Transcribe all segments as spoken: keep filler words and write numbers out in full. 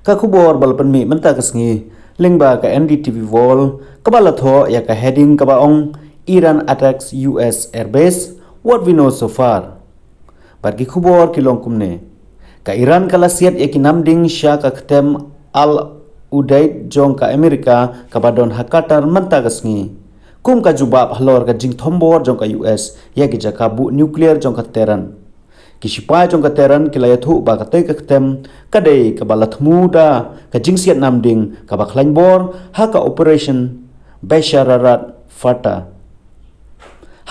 Ka khubor ba la pynmih mynta ka sngi lyngba ka N D T V World, kaba la thoh ïa ka heading kaba ong Iran attacks U S airbase, what we know so far. Bad ki khubor ki long kumne. Ka Iran ka la siat ïa ki namding sha ka ktem Al Udeid jong ka Amerika kaba don ha Qatar mynta ka sngi, kum ka jubab halor ka jingthombor jong ka U S ïa ki jaka buh nuclear jong ka Tehran. Ki sipai jong ka Tehran ki la ïathuh ba katei ka ktem ka dei kaba la thmu da ka jingsiat namding kaba khlaiñ bor ha ka Operation Bashararat Fatah.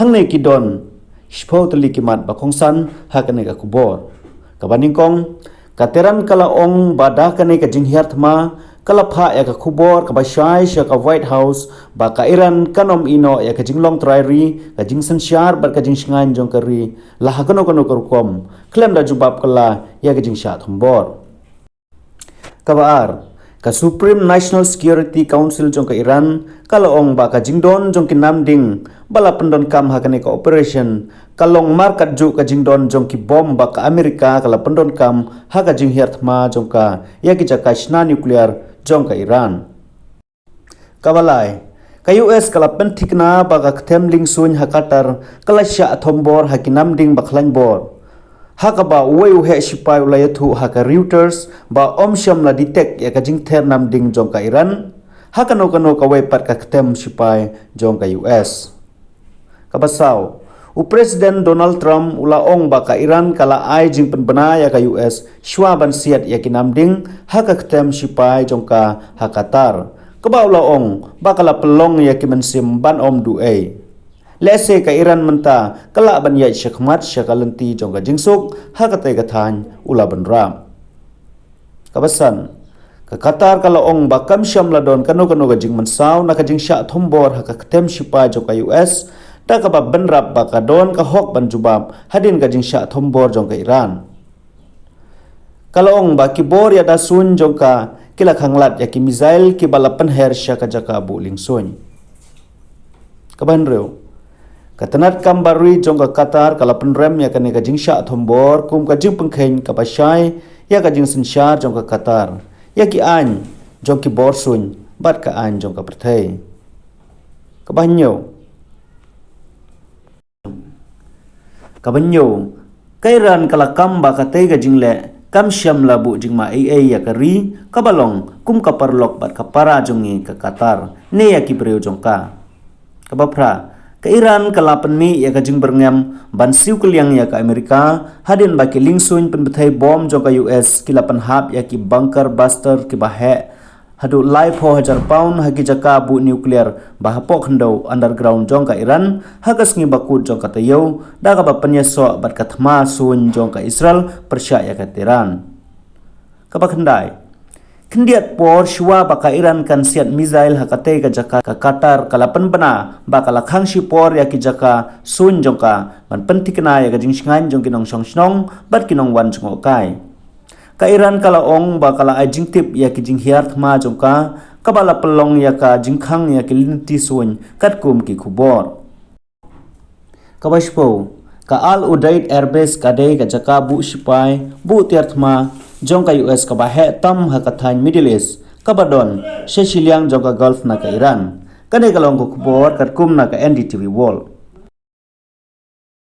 Hangne ki don shiphew tylli ki mat ba kongsan ha kane ka khubor. Kaba nyngkong, ka Tehran ka la ong ba da kane ka jinghiar thma ka la phah ïa ka khubor kaba shai sha ka White House ba ka Iran kan ym ïehnoh ïa ka jinglong trai ri, ka jingsynshar bad ka jingshngaiñ jong ka ri la ha kano kano ka rukom, khlem da jubab kylla ïa ka jingshah thombor. Kaba ar, ka Supreme National Security Council jong ka Iran ka la ong ba ka jingdon jong ki namding ba la pyndonkam ha kane ka operation ka long markatjuh ka jingdon jong ki bom ba ka Amerika ka la pyndonkam ha ka jinghiar thma jong ka ïa ki jaka shna nuclear jong ka Iran. Kaba lai, ka U S ka la pynthikna ba ka ktem liengsuiñ ha Qatar ka la shah thombor ha ki namding ba khlaiñ bor. Ha kaba uwei u heh sipai u la ïathuh ha ka Reuters ba ym shym la detect ïa ka jingther namding jong ka Iran ha kano kano kawei pat ka ktem sipai jong ka U S. Kaba saw, u President Donald Trump u la ong ba ka Iran ka la ai jingpynbna ïa ka U S shuwa ban siat ïa ki namding ha ka ktem sipai jong ka ha Qatar, kaba u la ong ba ka la pynlong ïa ki mynsiem ban ym duh ei. Lehse ka Iran mynta ka lah ban ïaid shakhmat sha ka lynti jong ka jingsuk ha katei ka thaiñ, u la bynrap. Kaba san, ka Qatar ka la ong ba kam shym la don kano kano ka jingmynsaw na ka jingshah thombor ha ka ktem sipai jong ka U S, da kaba bynrap ba ka don ka hok ban jubab hadien ka jingshah thombor jong ka Iran. Ka la ong ba ki bor ïada suiñ jong ka ki la khanglad ïa ki missile kiba la pynher sha ka jaka buh liengsuiñ. Kaba hynriew, ka tnad kam bar ri jong ka Qatar ka la pynrem ïa kane ka jingshah thombor kum ka jingpynkhein kaba shai ïa ka jingsynshar jong ka Qatar ïa ki aiñ jong ki bor suiñ bad ka aiñ jong ka pyrthei. Kaba hynñiew, kaba hynñiew, ka Iran ka la kam ba katei ka jingleh kam shym la buh jingma ei ei ïa ka ri kaba long kum ka paralok bad ka para jong ngi ka Qatar ne ïa ki briew jong ka. Kaba phra, ka Iran ka la pynmih ïa ka jingbyrngem ban siew kylliang ïa ka Amerika hadien ba ki liengsuiñ pynbthei bom jong ka U S ki la pynhap ïa ki bunker buster kiba heh haduh laiphew hajar pound ha ki jaka buh nuclear ba hapoh khyndew underground jong ka Iran ha ka sngi ba kut jong ka taïew, da kaba pynïasoh bad ka thma suiñ jong ka Israel pyrshah ïa ka Tehran. Kaba khyndai, khyndiat por shuwa ba ka Iran kan siat missile ha katei ka jaka, ka Qatar ka la pynbna ba ka la khang shipor ïa ki jaka suiñ jong ka ban pynthikna ïa ka jingshngaiñ jong ki nongshong shnong bad ki nongwan jngohkai. Ka Iran ka la ong ba ka la ai jingtip ïa ki jinghiar thma jong ka kaba la pynlong ïa ka jingkhang ïa ki lynti suiñ katkum ki khubor. Kaba shiphew, ka Al Udeid Airbase ka dei ka jaka buh sipai, buh tiar thma jong ka U S kaba heh tam ha ka thaiñ Middle East, kaba don sha shiliang jong ka Gulf na ka Iran. Kane ka long ka khubor katkum na ka N D T V World.